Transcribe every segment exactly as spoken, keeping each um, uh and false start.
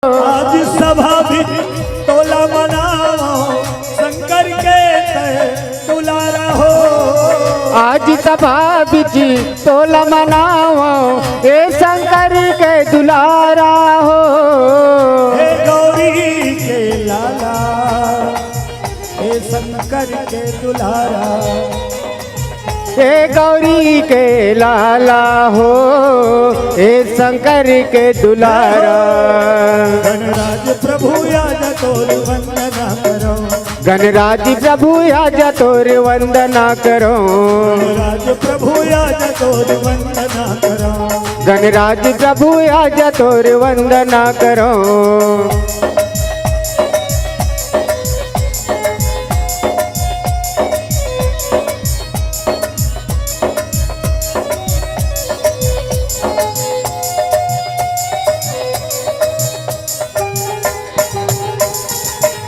आज सभा बिच तोला मनावंव, शंकर के तैं दुलारा हो। आज सभा बिच तोला मनावंव, ए शंकर के दुलारा हो। हे गौरी के लाला, हे शंकर के दुलारा। हे गौरी के लाला हो, हे शंकर के दुलारा। गणराज प्रभु आजा तोर वंदना करंव। गणराज प्रभु आजा तोर वंदना करंव। गणराज प्रभु आजा तोर वंदना करंव। गणराज प्रभु आजा तोर वंदना करंव।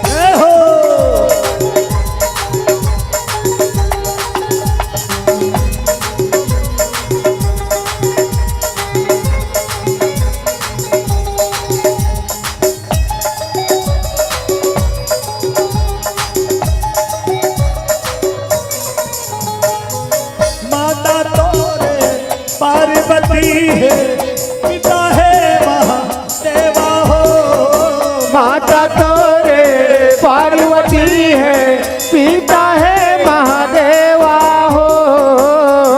जय हो। माता तोरे पार्वती हे, पिता हे महादेवा हो। माता तोरे पार्वती हे, पिता हे महादेवा हो।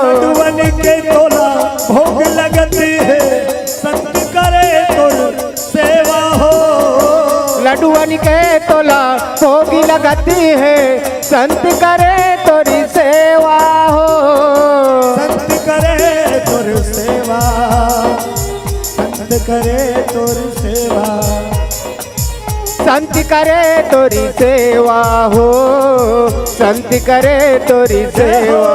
लड्डुवन के तोला भोग लगत हे, संत करे तोर सेवा हो। लड्डुवन के तोला भोग लगत हे, संत करे तोर सेवा हो। संत करे तोर सेवा, संत करे तोर सेवा। संत करे तोर सेवा हो, संत करे तोर सेवा।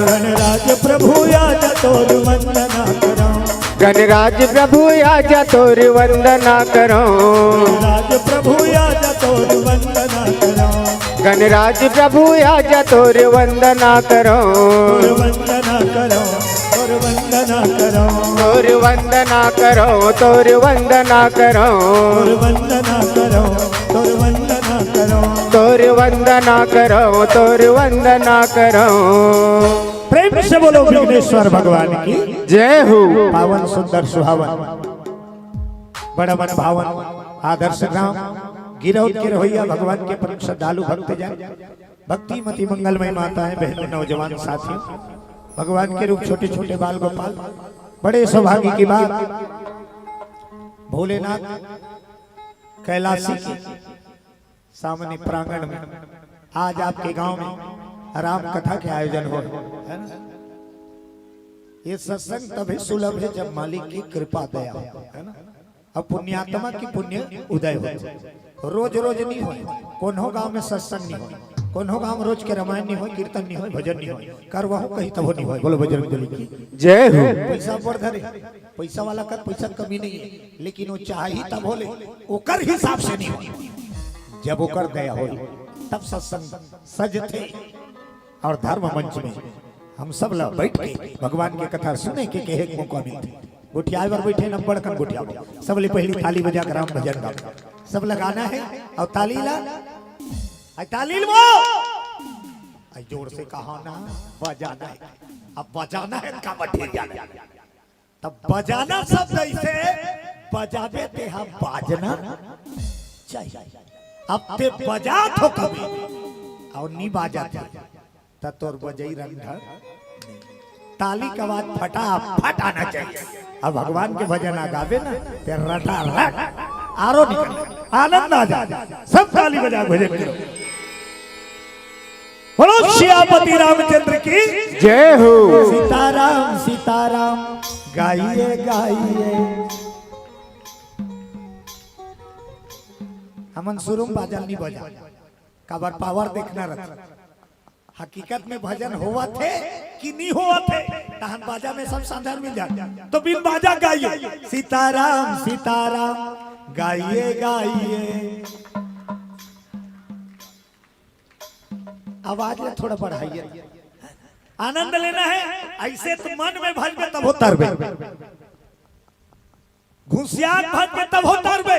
गणराज प्रभु आजा तोर वंदना करंव। गणराज प्रभु आजा तोर वंदना करंव। गणराज प्रभु आजा तोर वंदना करंव। गणराज प्रभु आजा तोर वंदना करंव। तोर वंदना करंव, तोर वंदना करंव। तोर वंदना करंव, तोर वंदना करंव। तोर वंदना करंव, तोर वंदना करंव। तोर वंदना करंव, तोर वंदना करंव। प्रेम से बोलो विघ्नेश्वर भगवान की। जय हो। पावन सुंदर सुहावन, बड़ा मन भावन आदर्श ग्राम गिरौद के रहोइया भगवान के परम श्रद्धालु भक्तजन, भक्तिमती मंगलमय माताएं, बहनों, नौजवान साथियों, भगवान के रूप छोटे छोटे बाल गोपाल, बड़े सौभाग्य की बात। भोलेनाथ कैलाशी के सामने प्रांगण में आज आपके गांव में राम कथा के आयोजन हो, है ना? ये सत्संग तभी सुलभ है जब मालिक की कृपा दया हो, है ना? अब पुण्यात्मा की पुण्य उदय हो। रोज रोज नहीं हो, कोनो गांव में सत्संग नहीं हो, कोनो गांव में रोज के रामायण नहीं हो, कीर्तन नहीं हो, भजन नहीं हो, करवाहू कहीं तब नहीं हो। बोलो बजरंग बली की जय हो। पैसा बढ़ धरे, पैसा वाला कर पैसा कमी नहीं है, लेकिन वो चाही तब होले, ओकर हिसाब से नहीं हो। जब ओकर दया हो तब सत्संग सजथे। और धर्म मंच में हम सब ला बैठ के भगवान के कथा सुने के कहे के मौका मिलथे। गोठियाए बर बैठे न बड़कन गोठियाबो। सब ले पहली ताली बजा के राम भजन गाओ। सब लगाना है और ताली ला, आई ताली लबो। आई जोर से कहा ना, बजाना है। अब बजाना है का बठेरिया ना। तब बजाना शब्द ऐसे बजाबे तेहा बाजना चाहिए। अब ते बजा थो कभी और नी बाजा थे, त तोर बजई रंग ढंग नहीं। ताली का आवाज फटाफट आना चाहिए। अब भगवान के भजन आ गाबे ना, ते रटा रट आरो निकल, आनंद आ जाए। सब ताली बजा भजन करो। बोलो सियापति रामचंद्र की जय हो। सीताराम सीताराम गाइए गाइए। हमन शुरू में बाजा नहीं बजा, काबर पावर देखना रहता। हकीकत में भजन होवत हे कि नहीं होवत हे, तहन बाजा में सब साधन मिल जाए। तो बिन बाजा गाइए, सीताराम सीताराम गाइए गाइए। आवाज ला थोड़ा बढ़ाइए, आनंद लेना है। ऐसे तो मन में भजबे तब उतरबे। घुसियात भजबे तभो तरबे।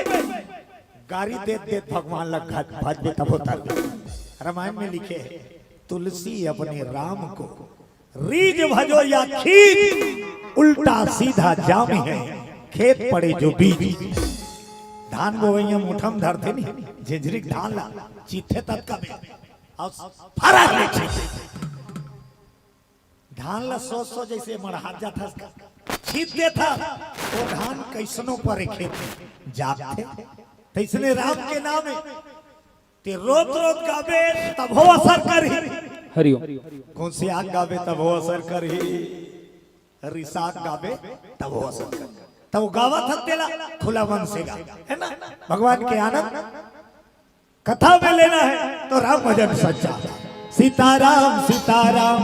गारी देत देत भगवान ला घ-, भजबे तभो तरबे। रामायण में लिखे हे, तुलसी अपने राम को रीझ भजो या खींच, उल्टा सीधा जाम है, खेत पड़े जो बीज। धान बोवइया मुठा म धरथे नी, झिझरी के धान ला, चीथथे ततका बेर, अउ फरार ले छींच। धान ला सोच सोच जइसे मड़हात जाथस, छींच देथस, वो धान कइसनो परे खेत में जागथे। तइसने राम के नाम हे, ते रोत रोत गाबे तभो असर करही। हरिओम। घुसियात गाबे तभो असर करही, रिसात गाबे तभो असर करही। तब वो गावत हस तेला खुला मन से गा, हे ना? भगवान के आनंद कथा में लेना हे तो राम भजन सच्चा। सीताराम सीताराम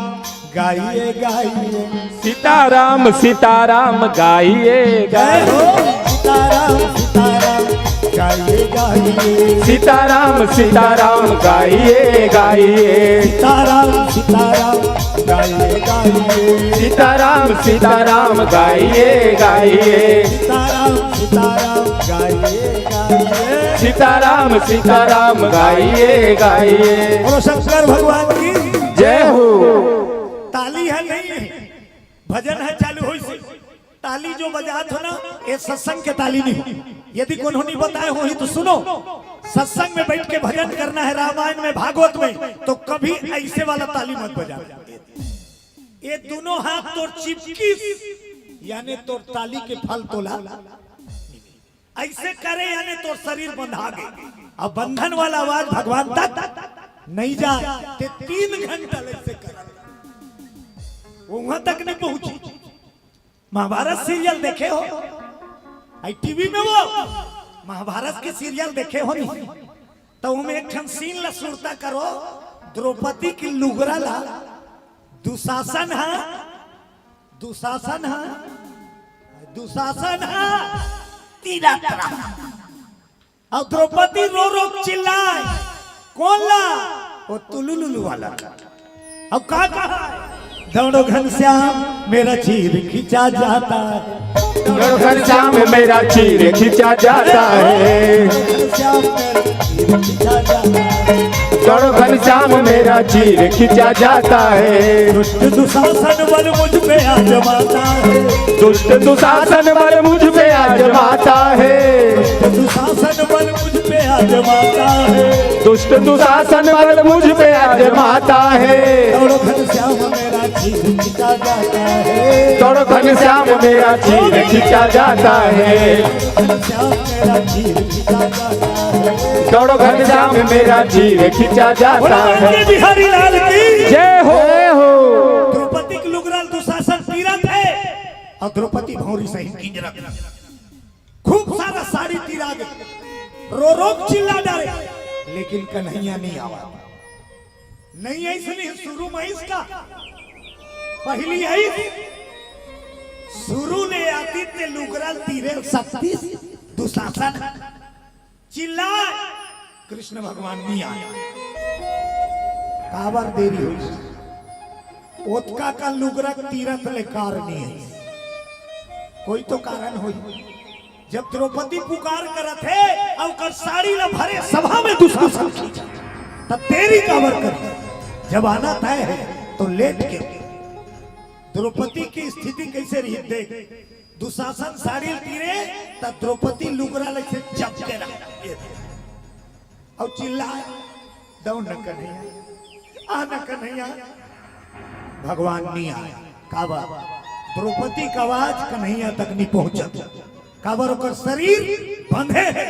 गाइए गाइए। सीताराम सीताराम गाइए जय गाइए। हो। सीताराम सीताराम गाइए गाइए। सीताराम सीताराम गाइए गाइए। सीताराम सीताराम गाइए गाइए। सीताराम सीताराम गाइए गाइए। सीताराम सीताराम गाइए गाइए। सीताराम सीताराम गाइए गाइए। बोलो शंकर भगवान की जय हो। ताली हे नहीं हे, भजन हे चालू होइस, ताली जो बजात हो ना, ये सत्संग के ताली नहीं हो। यदि कोनो नहीं बताए होही तो सुनो, सत्संग में बइठ के भजन करना हे, रामायण में, भागवत में, तो कभी अइसे वाला ताली मत बजा। ये दूनों हाथ तोर चिपकिस, याने तोर ताली के फल तोला अइसे करे, याने तोर शरीर बंधा गे। अब बंधन वाला आवाज भगवान तक नहीं जाय, ते तीन घंटा ले अइसे कर, वो वहां तक नहीं पहुंची। महाभारत सीरियल देखे हो, आई टीवी में वो महाभारत के सीरियल देखे हो नहीं, त ओमे एक ठन सीन ला सुरता करो, द्रौपदी के लुगरा ला दुशासन हा, दुशासन हा, दुशासन हा तीरत रहा। अउ द्रौपदी रो रो चिल्लाय, कोन ला? वो तुलुलुलु वाला। अब का कहा? दौड़ो घनश्याम, मेरा चीर खींचा जाता है। दौड़ो घनश्याम, मेरा चीर खींचा जाता है। घनश्याम, मेरा चीर खींचा जाता है। दौड़ो घनश्याम, मेरा चीर खींचा जाता है। दुष्ट दुशासन बल मुझ पे आजमाता है। दुष्ट दुशासन बल मुझ पे आजमाता है। दुष्ट दुशासन बल मुझ पे आजमाता है। दुष्ट दुशासन बल मुझ पे आजमाता है। दौड़ो घनश्याम, मेरा चीर खींचा जाता है। दौड़ो घनश्याम, मेरा चीर खींचा जाता है। घनश्याम, मेरा चीर खींचा जाता है। दौड़ो घनश्याम, मेरा चीर खींचा जाता बोलो है। के बिहारी लाल की जय हो। जय हो। द्रौपदी के लुगरा ल दुशासन तीरत हे अउ द्रौपदी भौंरी सहित किंजरत हे। खूब सारा साड़ी तीरा गे, रो रो चिल्ला डारे, लेकिन कन्हैया नहीं आवा। नहीं अइसने शुरू में इसका पहली आई शुरू ले आतिस ते लुगरा ल तीरे सकतिस दुशासन चिल्लाय, कृष्ण भगवान नहीं आय। काबर देरी होइस? ओतका कन लुगरा तीरत ले कारन हे, कोई तो कारण होही। जब द्रौपदी पुकार करत हे अउ ओकर साड़ी ला भरे सभा में दुशासन खींचा, तब देरी काबर करी? जब आना तय हे तो लेट के। द्रौपदी के स्थिति कइसे रही देख, दुशासन साड़ी तीरे त द्रौपदी लुगरा ल अइसे जब के रख अउ चिल्लाय, दौड़ न कन्हैया, आ न कन्हैया। भगवान नहीं आय। काबर? द्रौपदी का आवाज कन्हैया तक नहीं पहुंचत। काबर? ओकर शरीर बंधे हे।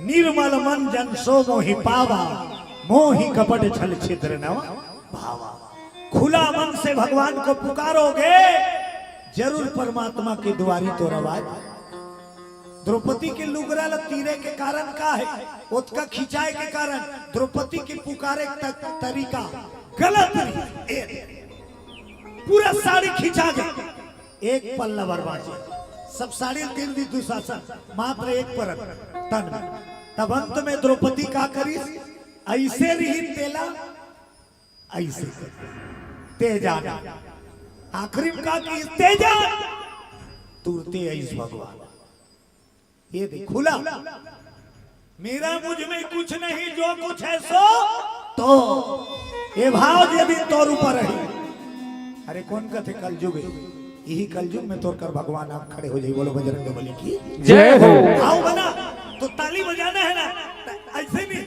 निर्मल मन जन सो मोहि पावा, मोहि कपट छल छिद्र नव भावा। खुला मन से भगवान को पुकारोगे, जरूर परमात्मा के दुआरी तोर आवाज। द्रौपदी के लुगरा ल तीरे के कारण का हे? ओतका खिंचाय के कारण द्रौपदी के पुकारे के त-, तरीका गलत रही। ए, पूरा साड़ी खिंचा गे, एक पल्ला बर बांचे। सब साड़ी तीर दिस दुशासन, मात्र एक परत तन में। तब अंत में द्रौपदी का करिस? अइसे रही तेला अइसे कर, ते जाना। आखिरी में का कहिस? ते जा। तुरते अइस भगवान। ये देख, खुला। मेरा मुझ में कुछ नहीं, जो कुछ है सो तो। ये भाव यदि तोर ऊपर रही, अरे कौन कथे कलयुग है, यही कलयुग में तोर कर भगवान आप खड़े हो जाई। बोलो बजरंग बली की। जय हो। भाव बना तो ताली बजाना है ना, ऐसे नहीं।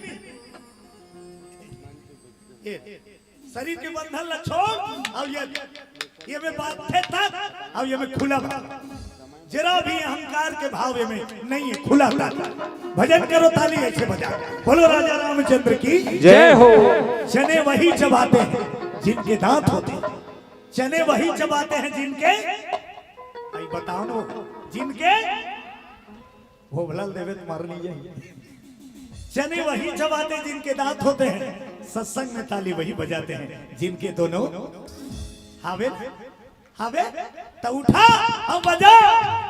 ये शरीर के बंधन ला छोड़, अब ये ये में बात थे तक, अब ये में खुला भाव। जरा भी अहंकार के भाव ये में नहीं है, खुला तक। भजन करो, ताली ऐसे बजा। बोलो राजा रामचंद्र की। जय हो। चने वही चबाते हैं जिनके दांत होते हैं। चने वही चबाते हैं जिनके, भाई बताओ ना, जिनके भोभला ल देवे त मार लीजिए। चने वही चबाते जिनके दांत होते हैं, सत्संग में ताली वही बजाते हैं जिनके दोनों। हावे ना? हावे? तो उठा, अब बजा।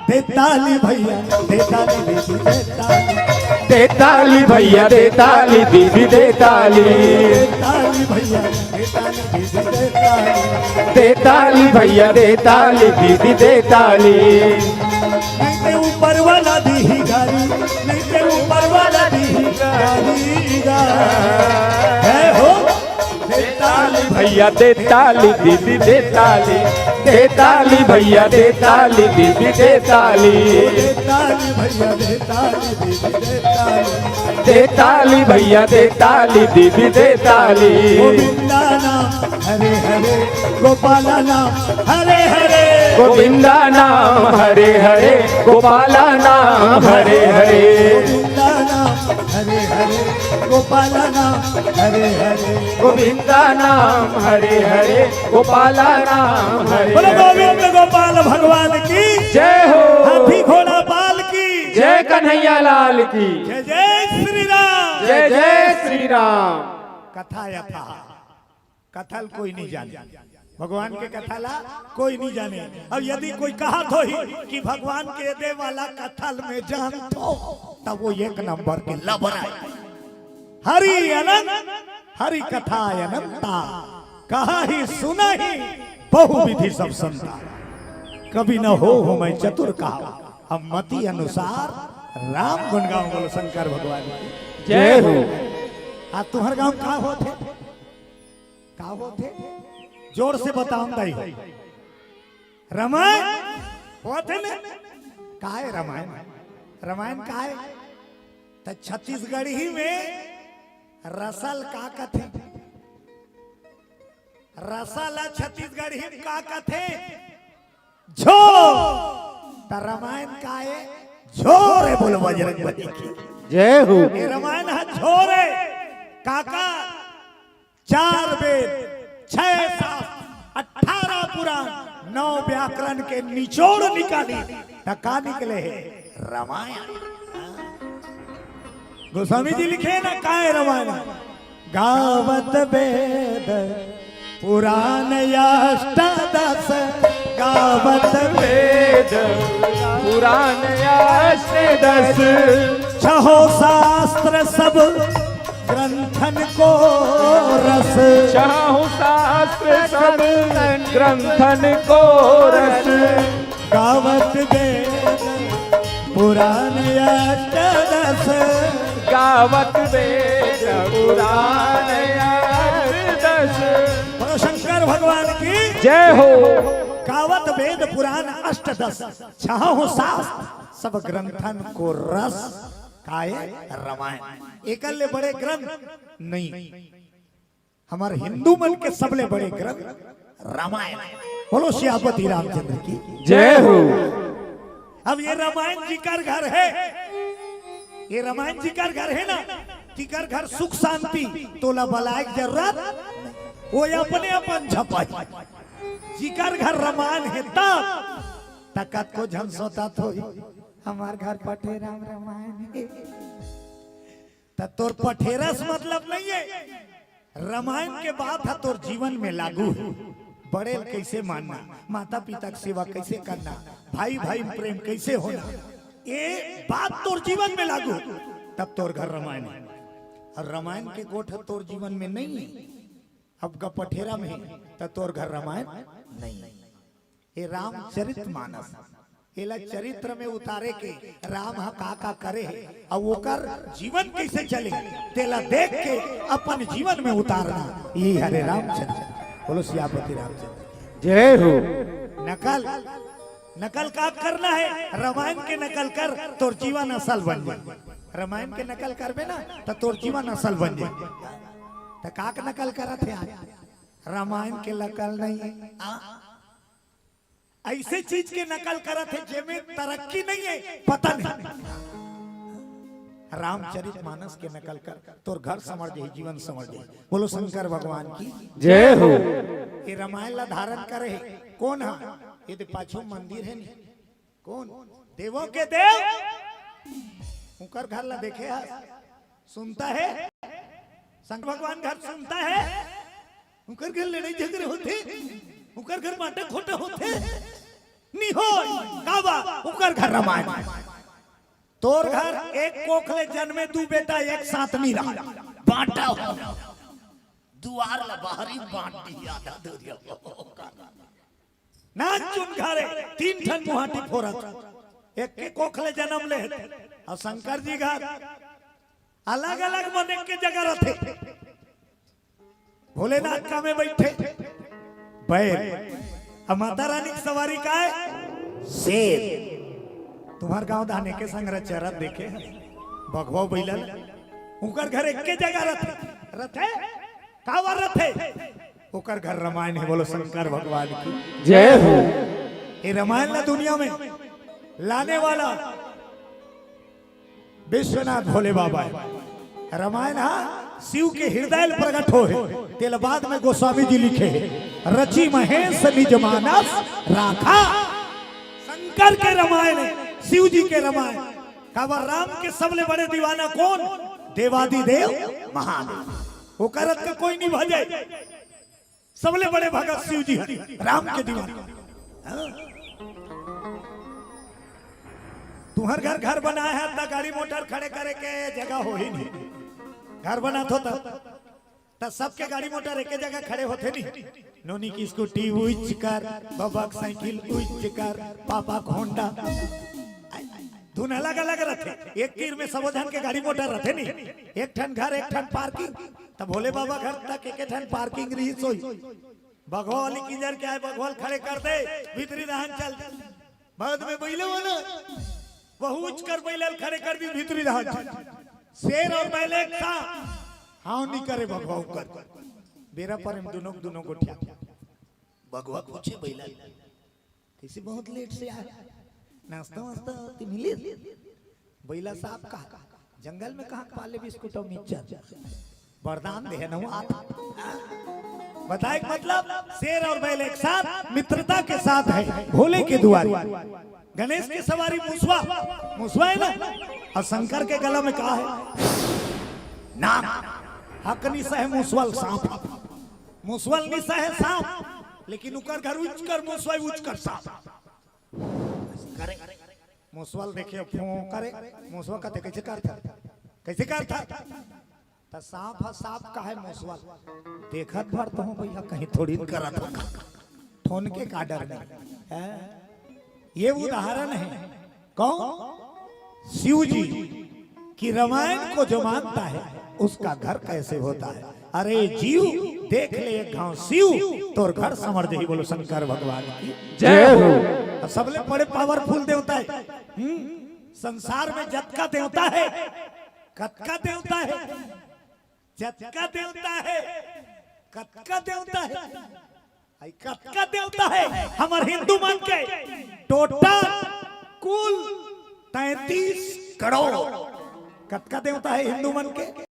दे ताली भैया, दे ताली दीदी, दे ताली। दे ताली भैया, दे ताली दीदी, दे ताली। दे ताली भैया, दे ताली दीदी, दे ताली। दे ताली भैया, दे ताली दीदी, दे ताली। नहीं ते ऊपर वाला दी ही गाली, नहीं ते ऊपर वाला दी ही गाली गा। है हो? दे ताली भैया दे ताली, दीदी दे ताली। दे ताली भैया, दे ताली दीदी, दे ताली। दे ताली भैया, दे ताली दीदी, दे ताली। दे ताली भैया, दे ताली दीदी, दे ताली। गोविंदा नाम हरे हरे, गोपाला नाम हरे हरे। गोविंदा नाम हरे हरे, गोपाला नाम हरे हरे। गोविंदा नाम हरे हरे, गोपाला नाम हरे हरे। गोविंदा नाम हरे हरे, गोपाला नाम हरे बोलो हरे। गोविंद गोपाल भगवान की। जय हो। हाथी घोड़ा पाल की। जय कन्हैया लाल की। जय जय श्री राम। जय जय श्री राम। कथा यथा, कथा ल कोई नहीं जाने, भगवान के कथा ला कोई नहीं जाने। अब यदि कोई कहा तो ही कि भगवान के दे वाला कथा ल में जानतो, तब वो एक नंबर के लबरा है। हरि अनंत हरि कथा अनंता, कहा ही सुना ही बहु विधि सब संता। कवि न हो हो मैं चतुर कहा, हम मति अनुसार राम गुण गाऊं। बोलो शंकर भगवान की। जय हो। आ तुम्हारे गांव का होते, का होते? जोर से बताओ दाई। रामायण होते ने? का है रामायण? रामायण का है? त छत्तीसगढ़ी में रसल का कथे? रसल छत्तीसगढ़ी में का कथे? झोर। त रामायण का है? झोर है। बोलो बजरंग बली की। जय हो। ये रामायण है झोर है। काका, चार वेद, छह शास्त्र, अठारह पुराण, नौ व्याकरण के निचोड़ निकाली, त का निकले है? रामायण। गोस्वामी जी लिखे ना, काय रामायण? गावत वेद पुराण अष्टादश, गावत वेद पुराण अष्टादश। छहो शास्त्र सब ग्रंथन को रस। छहो शास्त्र सब ग्रंथन को रस। गावत वेद पुराण अष्टादश। गावत वेद पुराण अष्टादश। बोलो शंकर भगवान की। जय हो। गावत वेद पुराण अष्टादश, छहो शास्त्र सब ग्रंथन को रस। काय? रामायण। एकर ले बड़े ग्रंथ नहीं। हमार हिंदू मन के सबले बड़े ग्रंथ रामायण। बोलो सियापति रामचंद्र की। जय हो। अब ये रामायण जिकर घर है, ये रामायण जिकर घर है ना, तिकर घर सुख शांति, तोला बलाय के जरूरत नहीं। वो अपने अपन झपाई। जिकर घर रामायण है तब तकत को झन सोता थोई। हमार घर पठेरा रामायण है। त तोर पठेरा से मतलब नहीं है। रामायण के बात ह तोर जीवन में लागू हे। बड़े ल कइसे मानना, माता पिता के सेवा कइसे करना, भाई भाई में प्रेम कइसे होना, ये बात तोर जीवन में लागू हे, तब तोर घर रामायण हे। अउ रामायण के गोठ ह तोर जीवन में नइ हे, अब का पठेरा में हे, त तोर घर रामायण नइ हे। ये रामचरित मानस। एला चरित्र में उतारे के राम ह का का करे हे अउ ओकर जीवन कइसे चले, तेला देख के अपन जीवन में उतारना, ये हरे रामचंद्र। बोलो सियापति रामचंद्र की। जय हो। नकल, नकल का करना हे? रामायण के नकल कर, तोर जीवन असल बन जाय। रामायण के नकल करबे ना, त तोर जीवन असल बन जाय। त का के नकल करत हे आज? रामायण के नकल नहीं है। आ? ऐसे चीज के नकल करत हे, जेमे तरक्की नहीं है, पतन है। रामचरित मानस के नकल कर, तोर घर संवर जाही, जीवन संवर जाही। बोलो शंकर भगवान की। जय हो। ये रामायण ला धारण करे हे कोन हा? ये दे पाछू मंदिर है नहीं, कोन? देवों के देव। उकर घर ला देखे हस? सुनता है? शंकर भगवान घर सुनता है? उकर घर लड़ाई झगड़े होथे, उकर घर बांटा खोटा होथे। नहीं हो। का बा? उकर घर रामायण। तोर घर एक कोख ले जन्मे दू बेटा एक साथ नहीं रहा, बांटा हो। दुआर ला बाहरी बांट दिया था दूरिया। नानचुन घरे तीन ठन मुहाटी फोरत, एक के कोख ले जन्म ले। अउ शंकर जी घर अलग-अलग मन एक के जगह रथे। भोलेनाथ का में बैठे बैल, अउ माता रानी के सवारी काय? शेर। तुम्हर गांव धाने के संग चरत देखे हस? बघवा बैला ल, उकर घर एक के जगह रथे, रथे, काबर रथे? ओकर घर रामायण हे। बोलो शंकर भगवान की। जय हो। ये रामायण ला दुनिया में लाने वाला विश्वनाथ भोले बाबा हे। रामायण हा शिव के हृदय ल प्रगट हो हे, तेला बाद में गोस्वामी जी लिखे हे, "रचि महेश निज मानस राखा।" शंकर के रामायण हे, शिव जी के रामायण। काबर राम के सबले बड़े दीवाना कोन? देवादिदेव महादेव। ओकर अतका कोई नहीं भजे। सबले बड़े भगत शिव जी हरे, राम के दीवाना। हाँ। तुहर घर, घर बनाए हे, त गाड़ी मोटर खड़े करे के जगह होही नहीं। घर बनात हो त, त सबके गाड़ी मोटर एके जगह खड़े होथे नहीं। नोनी की स्कूटी उच्च कर, बबा के साइकिल उच्च कर, पापा के होंडा। धुन अलग-अलग रथे। एक तीर में सबो झन के गाड़ी मोटर रथे नहीं। एक ठन घर, एक ठन पार्किंग। त भोले बाबा घर तक एके ठन पार्किंग रहिस होही। बघवा वाली किंजर के आए, बघवा ल खड़े कर दे, भीतरी डहन चल। बाद में बैले वाला, वहू उच्च कर बैला ल खड़े कर दी, भीतरी डहन चल। शेर अउ बैल एक साथ, हाँ नहीं करे बघवा उकर। बेरा परे म दुनों, दुनों गोठिया। बघवा पूछे बैला ल, "कइसे बहुत लेट से आए? नाश्ता वास्ता तो मिले?" बैला साफ कहा, "जंगल में कहाँ पाले बिस्कुट अउ मिक्सचर? वरदान दे हे ना वो आता।" बताए के मतलब, शेर अउ बैल एक साथ मित्रता के साथ हे, भोले के दुआरी। गणेश के सवारी मुसवा, मुसवा हे ना, अउ शंकर के गला में का हे? नाग। हक निसा हे मुसवा ल सांप। मुसवा ल निसा हे सांप, लेकिन उकर घर उच्च कर मुसवा, उच्च कर सांप। करे। मुसवा ल देखे, फों करे। मुसवा कथे, "कइसे करथा? कइसे करथा?" त सांप ह सांप कहे मुसवा ल, "देखत भर तो हूँ भैया, कहीं थोड़ी करत हो।" ठोन के का डर नहीं है। ये उदाहरण है। कौन? शिव जी की रामायण को जो मानता है, उसका घर कैसे होता है। अरे जीव, देख ले एक घांव शिव, तोर घर संवर जाही। बोलो शंकर भगवान की। जय हो। अउ सबले बड़े पावरफुल देवता हे। हम्म, संसार में जतका देवता हे, कतका देवता हे, जतका देवता हे, कतका देवता हे, आई कतका देवता हे हमर हिंदू मन के? टोटल कुल तैंतीस करोड़। कतका देवता हे हिंदू मन के?